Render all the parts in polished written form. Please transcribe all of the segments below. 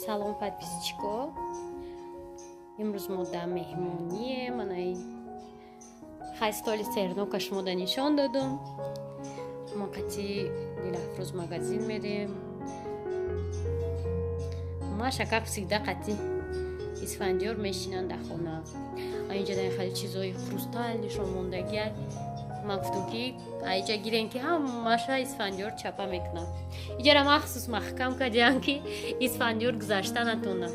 Салом, подписчико. Имрӯз мо дар меҳмонием. Манаи хай столи сернока шумо да нишон додум. Мо қати Дилафрӯз магазин мерем. Маша, как всегда, қати Исфандиёр мешинанд дар хона. Инҷа дар хеле чизои хрусталь нишон мондагия. Ман гуфтум, ки аиҷа гирем, ки ҳамаша Исфандиёр чапа мекунам. Иҷара махсус маҳкам кардиам, ки Исфандиёр гузашта натонад.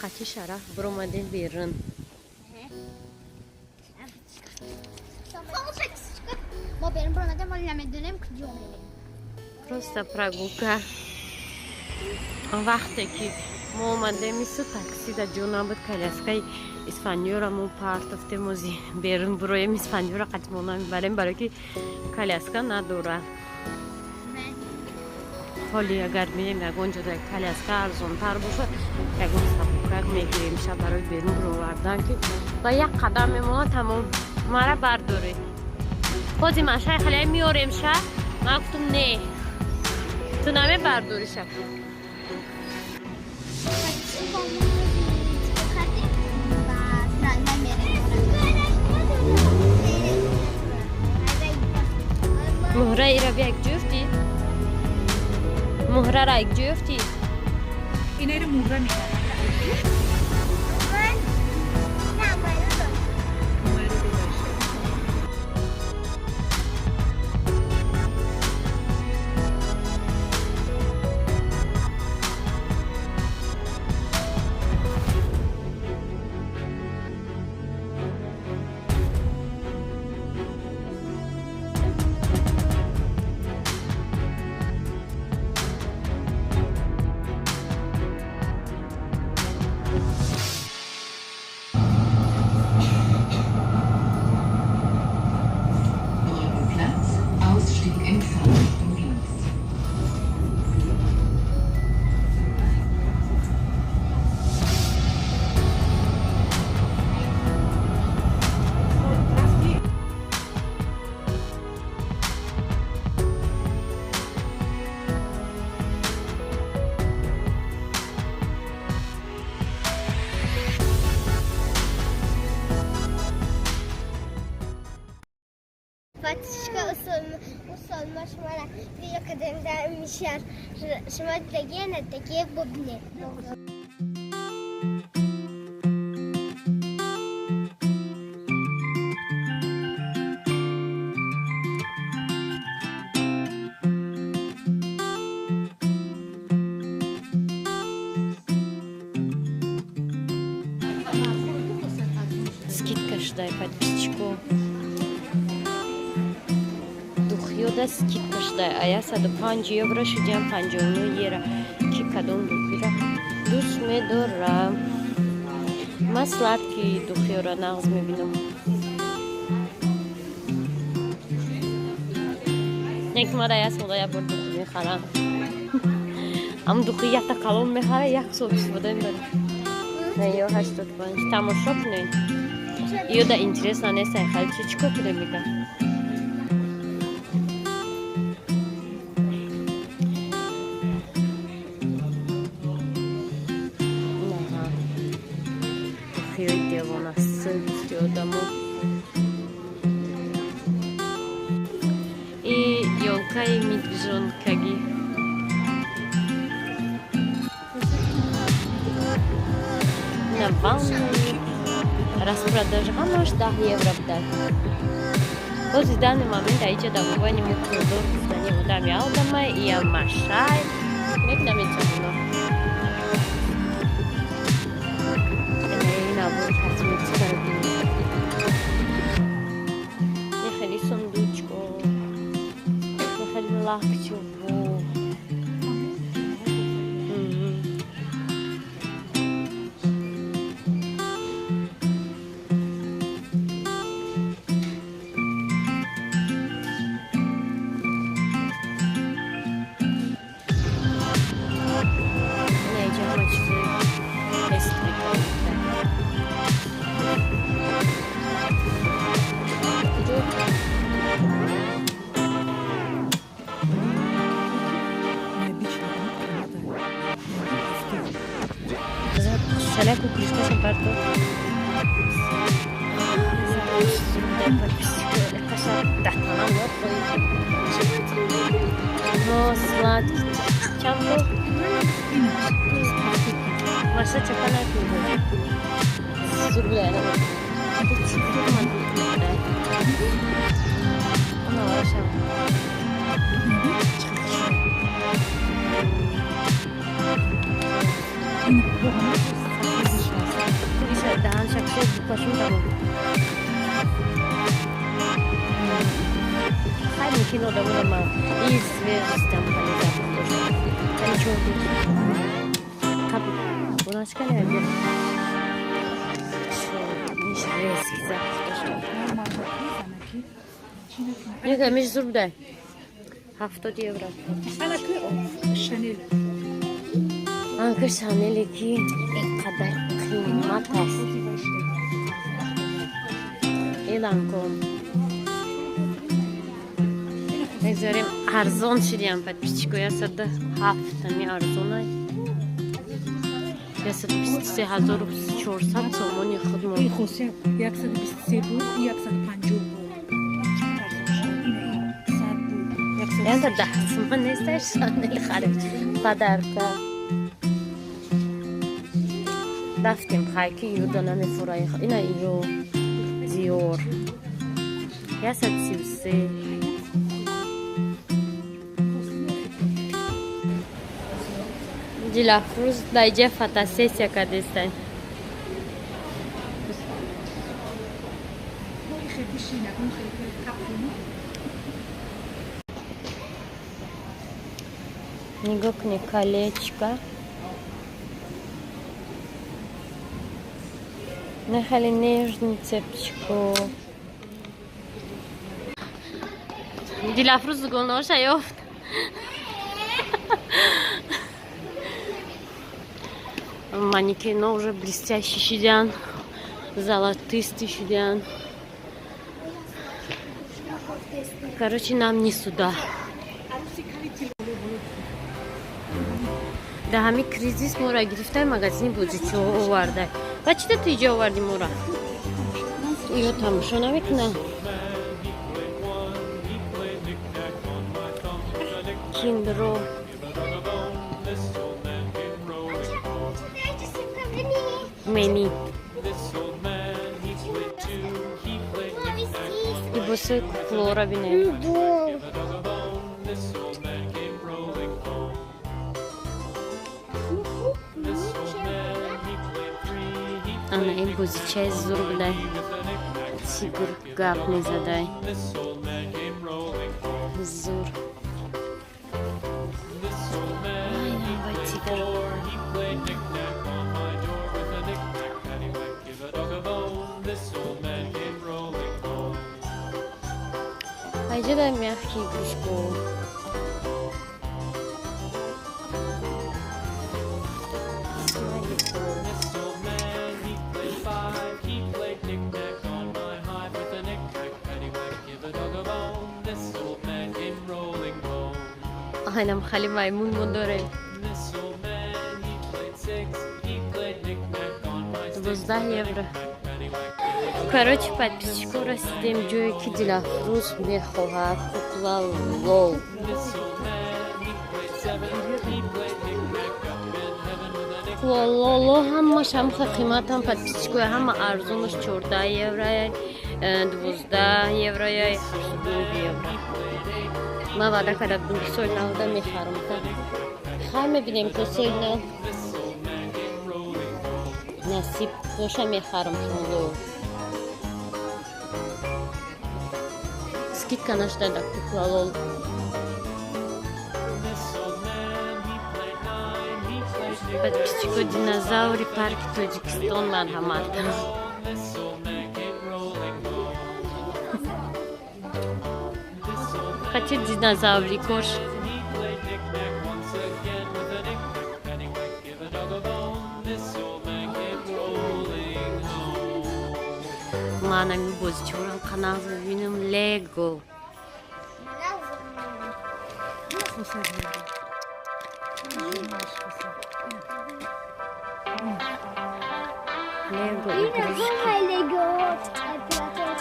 Қати Шараф биромадем берун. Мо берун баромадем, вале намедонем, куҷо мерем. Просто прогулка. Вақте ки мо омадем, ису такси да ҷо набуд, коляскаи Исфандиёра мо партофтем. Ози берун буроем, Исфандиёра қатимона мебарем, барое ки коляска надорад. Ҳоли агар бинем, ягон ҷо коляска арзонтар бошад, ягон сабукак мегирем ша барои берун буровардан, ки ба як қадам мемонад, тамом, мара бардоред. Ҳози ман шай хале меорем ша. Ман гуфтум, не, ту намебардори ша. Подписчико, мо кардем ва трамвай мерем. Муҳра ира як ҷуфти, муҳрара як ҷуфти. Инаро муҳра мегӯянд. Ман на майру. Муҳраро бибаршед. Brückenplatz, Ausstieg in Fahrtrichtung links. Подписчико, усол ма шумора видео кардем дар мишар. Шумо дидагие, надидагие, бубинед. Скидка шудай, подписчико. Духиёда скидка шудай, а 105 евро шудиам 59 евро. Ки кадом духира дӯст медорам? Ман сладкий духиёра нағз мебинам. Не ки мара як сола як бор духи мехарам. Ам духи якта калон мехара, як сол истифода мебарам. Не, ё 85 тамошо кунед. Ё да интересно нест, ай хали чи чӣ кор кунем, мегам. Наҳа. Духиёи девонасил гуфти одамо. И ёлкаи медвежонкаги. На ванну распродажа ҳамаш 10 евро будай. Бози данный момент аиҷа дар мобайни мо коридор гуфтани одам я одамай, я машай. Нек наметавонам. Набор косметикаро бинем. Не хеле сундучко, не хеле лакчово. Не, иҷа ҳама чизои Саляку крышкаша барто. Но сладкий. Чампо? Маша чакана кунед. Зурбля. Мумкин одамона и свежестям миш зур будай 70 евро. Анка Шанеле ки инқадар қимат аст. Эланком. Мегзорем арзон шидиам подписчико 107 ами арзонай. 123 400 сомони худмон. И хосия 123 буд, 150 буд. Янта 10 сомон нест, Шанел харид. Подарка. Рафтем хайки юда намефурай. Ина ё Диор. 133. Дилафрӯз дар фотосессия кардестан. Нигоҳ кунед, колечко. Нахали нежный цепочку. Дилафрӯз дугонаоша ёфт. Манекено уже блестящий шидян, золотистый шидян. Короче, нам не сюда. Да ҳами кризис мора гирифтай магазини бозичо овардай. Ва чи да ту иҷо оварди мора? Ё тамошо намекунам. Киндро. Мени. Либосои куклора бинем. Ана ин бозичаи зур будай. Тигр гап мезадай. Зур. Ай, навай тигр. Айҷа мягкий игрушку. Айнам хали маймун мо дорем. 12 евро. Короче, подписчико расидем ҷое ки Дилафрӯз мехоҳад кукла Лол. Кукла Лоло ҳамаш ҳамха қиматам подписчико ҳама арзонаш 14 евро, 12 евро, 89 евро. Ман ваъда карда будам ки соли навда мехарам. Хай мебинем то соли нав насиб боша мехарам шумоло. Скидка нашда да кукла Лол. Подписчико динозаври парки Тоҷикистон марҳамат. Хотя динозаври кош. Манами бозичорам канал бибинам Лего. Лего Ин игрушки. Лего оператор.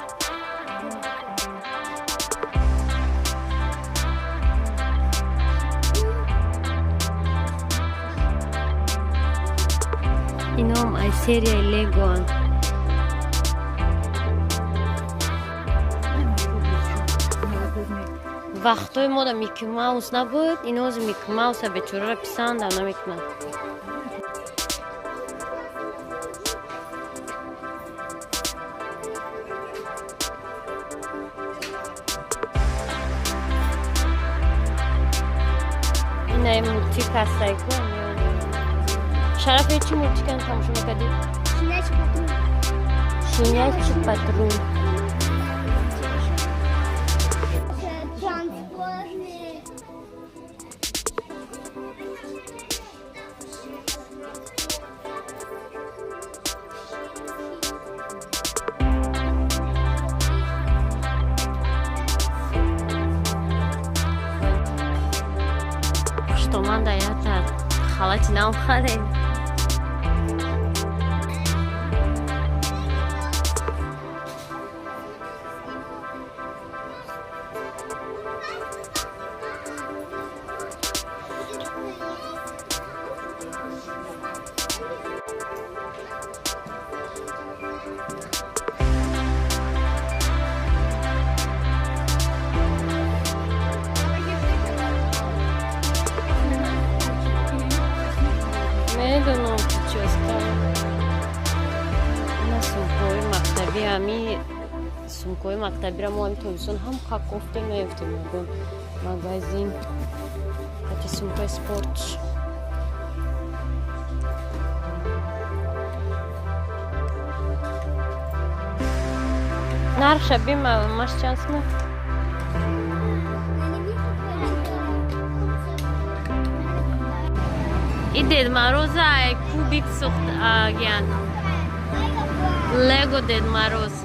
Ином ай серияи легоан. Вақтҳои мода Микки Маус набуд, инози Микки Мауса бечораро писандам намекунад. Инаи мультик ҳастайку. Шарафе, чӣ мультикан тамошо мекардӣ? Щенячий патруль. Щенячий патруль. Трансформер. Хуштоманда ята халати нав харем. Медонам, ки чоста. Ина сумкаҳои мактабӣ. Ҳами сумкаҳои мактабиро мо ҳами тобистон ҳам ка кофтем, наёфтем ягон магазин. Ати сумкаи спорт. Нархша бимаш чанд сум? И Дед Мороза кубик сохтагиян. Лего Дед Мороз.